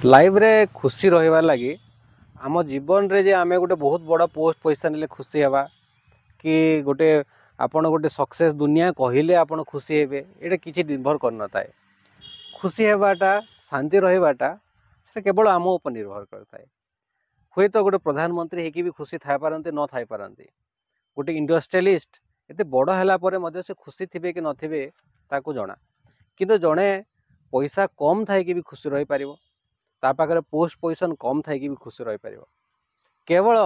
ଲାଇଫ୍ରେ ଖୁସି ରହିବାର ଲାଗି ଆମ ଜୀବନରେ ଯେ ଆମେ ଗୋଟେ ବହୁତ ବଡ଼ ପୋଷ୍ଟ ପଇସା ନେଲେ ଖୁସି ହେବା କି ଗୋଟେ ଆପଣ ଗୋଟେ ସକ୍ସେସ୍ ଦୁନିଆ କହିଲେ ଆପଣ ଖୁସି ହେବେ, ଏଇଟା କିଛି ନିର୍ଭର କରିନଥାଏ। ଖୁସି ହେବାଟା, ଶାନ୍ତି ରହିବାଟା ସେଟା କେବଳ ଆମ ଉପରେ ନିର୍ଭର କରିଥାଏ। ହୁଏତ ଗୋଟେ ପ୍ରଧାନମନ୍ତ୍ରୀ ହେଇକି ବି ଖୁସି ଥାଇପାରନ୍ତି, ନ ଥାଇପାରନ୍ତି। ଗୋଟେ ଇଣ୍ଡଷ୍ଟ୍ରିଆଲିଷ୍ଟ ଏତେ ବଡ଼ ହେଲା ପରେ ମଧ୍ୟ ସେ ଖୁସି ଥିବେ କି ନଥିବେ ତାକୁ ଜଣା। କିନ୍ତୁ ଜଣେ ପଇସା କମ୍ ଥାଇକି ବି ଖୁସି ରହିପାରିବ, ତା ପାଖରେ ପୋଷ୍ଟ ପୋଜିସନ୍ କମ୍ ଥାଇକି ବି ଖୁସି ରହିପାରିବ। କେବଳ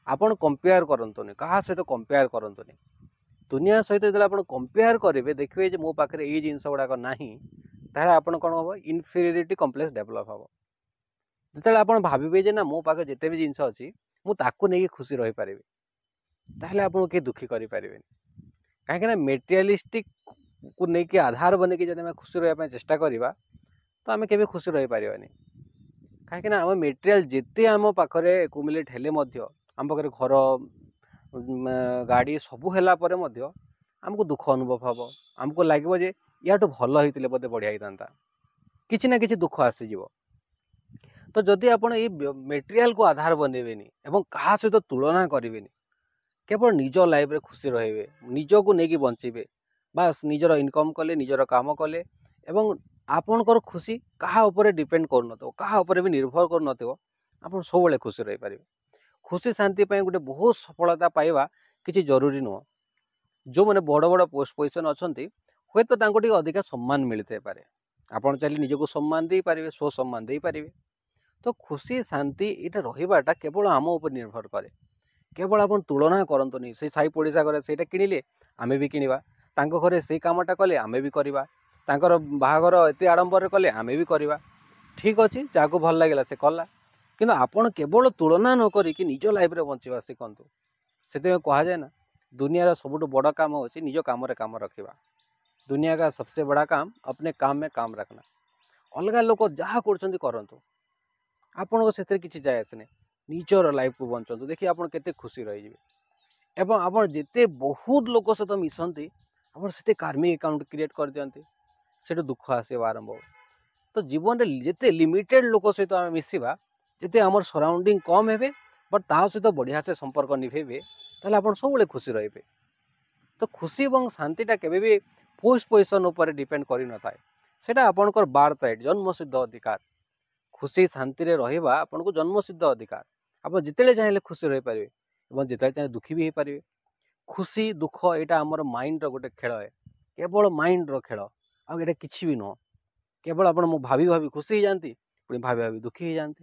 ଆପଣ କମ୍ପେୟାର କରନ୍ତୁନି, କାହା ସହିତ କମ୍ପେୟାର କରନ୍ତୁନି। ଦୁନିଆ ସହିତ ଯେତେବେଳେ ଆପଣ କମ୍ପେୟାର କରିବେ, ଦେଖିବେ ଯେ ମୋ ପାଖରେ ଏଇ ଜିନିଷ ଗୁଡ଼ାକ ନାହିଁ, ତାହେଲେ ଆପଣ କ'ଣ ହେବ, ଇନଫିରିୟରିଟି କମ୍ପ୍ଲେକ୍ସ ଡେଭଲପ୍ ହେବ। ଯେତେବେଳେ ଆପଣ ଭାବିବେ ଯେ ନା, ମୋ ପାଖରେ ଯେତେ ବି ଜିନିଷ ଅଛି ମୁଁ ତାକୁ ନେଇକି ଖୁସି ରହିପାରିବି, ତାହେଲେ ଆପଣଙ୍କୁ କେହି ଦୁଃଖୀ କରିପାରିବେନି। କାହିଁକିନା ମେଟେରିଆଲିଷ୍ଟିକକୁ ନେଇକି ଆଧାର ବନେଇକି ଯଦି ଆମେ ଖୁସି ରହିବା ପାଇଁ ଚେଷ୍ଟା କରିବା, ତ ଆମେ କେବେ ଖୁସି ରହିପାରିବାନି। କାହିଁକିନା ଆମ ମେଟେରିଆଲ ଯେତେ ଆମ ପାଖରେ ଏକୁମୁଲେଟ୍ ହେଲେ ମଧ୍ୟ, ଆମ ପାଖରେ ଘର ଗାଡ଼ି ସବୁ ହେଲା ପରେ ମଧ୍ୟ ଆମକୁ ଦୁଃଖ ଅନୁଭବ ହେବ। ଆମକୁ ଲାଗିବ ଯେ ୟାଠୁ ଭଲ ହେଇଥିଲେ ବୋଧେ ବଢ଼ିଆ ହେଇଥାନ୍ତା, କିଛି ନା କିଛି ଦୁଃଖ ଆସିଯିବ। ତ ଯଦି ଆପଣ ଏଇ ମେଟେରିଆଲକୁ ଆଧାର ବନେଇବେନି ଏବଂ କାହା ସହିତ ତୁଳନା କରିବେନି, କେବଳ ନିଜ ଲାଇଫରେ ଖୁସି ରହିବେ, ନିଜକୁ ନେଇକି ବଞ୍ଚିବେ, ବାସ୍ ନିଜର ଇନକମ୍ କଲେ, ନିଜର କାମ କଲେ ଏବଂ ଆପଣଙ୍କର ଖୁସି କାହା ଉପରେ ଡିପେଣ୍ଡ କରୁନଥିବ, କାହା ଉପରେ ବି ନିର୍ଭର କରୁନଥିବ, ଆପଣ ସବୁବେଳେ ଖୁସି ରହିପାରିବେ। ଖୁସି ଶାନ୍ତି ପାଇଁ ଗୋଟେ ବହୁତ ସଫଳତା ପାଇବା କିଛି ଜରୁରୀ ନୁହଁ। ଯେଉଁମାନେ ବଡ଼ ବଡ଼ ପୋଷ୍ଟ ପୋଜିସନ୍ ଅଛନ୍ତି, ହୁଏତ ତାଙ୍କୁ ଟିକେ ଅଧିକା ସମ୍ମାନ ମିଳିଥାଇପାରେ। ଆପଣ ଚାହିଁଲେ ନିଜକୁ ସମ୍ମାନ ଦେଇପାରିବେ, ସ୍ୱସମ୍ମାନ ଦେଇପାରିବେ। ତ ଖୁସି ଶାନ୍ତି ଏଇଟା ରହିବାଟା କେବଳ ଆମ ଉପରେ ନିର୍ଭର କରେ। କେବଳ ଆପଣ ତୁଳନା କରନ୍ତୁନି, ସେଇ ସାହି ପଡ଼ିଶା ଘରେ ସେଇଟା କିଣିଲେ ଆମେ ବି କିଣିବା, ତାଙ୍କ ଘରେ ସେଇ କାମଟା କଲେ ଆମେ ବି କରିବା, ତାଙ୍କର ବାହାଘର ଏତେ ଆଡ଼ମ୍ବରରେ କଲେ ଆମେ ବି କରିବା। ଠିକ୍ ଅଛି, ଯାହାକୁ ଭଲ ଲାଗିଲା ସେ କଲା, କିନ୍ତୁ ଆପଣ କେବଳ ତୁଳନା ନ କରିକି ନିଜ ଲାଇଫରେ ବଞ୍ଚିବା ଶିଖନ୍ତୁ। ସେଥିପାଇଁ କୁହାଯାଏ ନା, ଦୁନିଆର ସବୁଠୁ ବଡ଼ କାମ ହେଉଛି ନିଜ କାମରେ କାମ ରଖିବା। दुनिया का सबसे बड़ा काम अपने काम में काम रखना। ଅଲଗା ଲୋକ ଯାହା କରୁଛନ୍ତି କରନ୍ତୁ, ଆପଣଙ୍କ ସେଥିରେ କିଛି ଯାଏ ଆସେ ନାହିଁ। ନିଜର ଲାଇଫକୁ ବଞ୍ଚନ୍ତୁ, ଦେଖି ଆପଣ କେତେ ଖୁସି ରହିଯିବେ। ଏବଂ ଆପଣ ଯେତେ ବହୁତ ଲୋକ ସହିତ ମିଶନ୍ତି, ଆପଣ ସେତେ କାର୍ମିକ ଆକାଉଣ୍ଟ କ୍ରିଏଟ୍ କରିଦିଅନ୍ତି, ସେଠୁ ଦୁଃଖ ଆସିବା ଆରମ୍ଭ ହେବ। ତ ଜୀବନରେ ଯେତେ ଲିମିଟେଡ଼ ଲୋକ ସହିତ ଆମେ ମିଶିବା, ଯେତେ ଆମର ସରାଉଣ୍ଡିଂ କମ୍ ହେବେ ବଟ୍ ତା ସହିତ ବଢ଼ିଆ ସେ ସମ୍ପର୍କ ନିଭେଇବେ, ତାହେଲେ ଆପଣ ସବୁବେଳେ ଖୁସି ରହିବେ। ତ ଖୁସି ଏବଂ ଶାନ୍ତିଟା କେବେ ବି ପୋଷ୍ଟ ପୋଜିସନ୍ ଉପରେ ଡିପେଣ୍ଡ କରିନଥାଏ। ସେଇଟା ଆପଣଙ୍କର ବାର୍ଥ ରାଇଟ୍, ଜନ୍ମସିଦ୍ଧ ଅଧିକାର। ଖୁସି ଶାନ୍ତିରେ ରହିବା ଆପଣଙ୍କୁ ଜନ୍ମସିଦ୍ଧ ଅଧିକାର। ଆପଣ ଯେତେବେଳେ ଚାହିଁଲେ ଖୁସି ରହିପାରିବେ ଏବଂ ଯେତେବେଳେ ଚାହିଁଲେ ଦୁଃଖୀ ବି ହେଇପାରିବେ। ଖୁସି ଦୁଃଖ ଏଇଟା ଆମର ମାଇଣ୍ଡର ଗୋଟେ ଖେଳ, କେବଳ ମାଇଣ୍ଡର ଖେଳ, ଆଉ ଏଇଟା କିଛି ବି ନୁହଁ। କେବଳ ଆପଣ ମୁଁ ଭାବି ଭାବି ଖୁସି ହେଇଯାଆନ୍ତି, ପୁଣି ଭାବି ଭାବି ଦୁଃଖୀ ହେଇଯାଆନ୍ତି।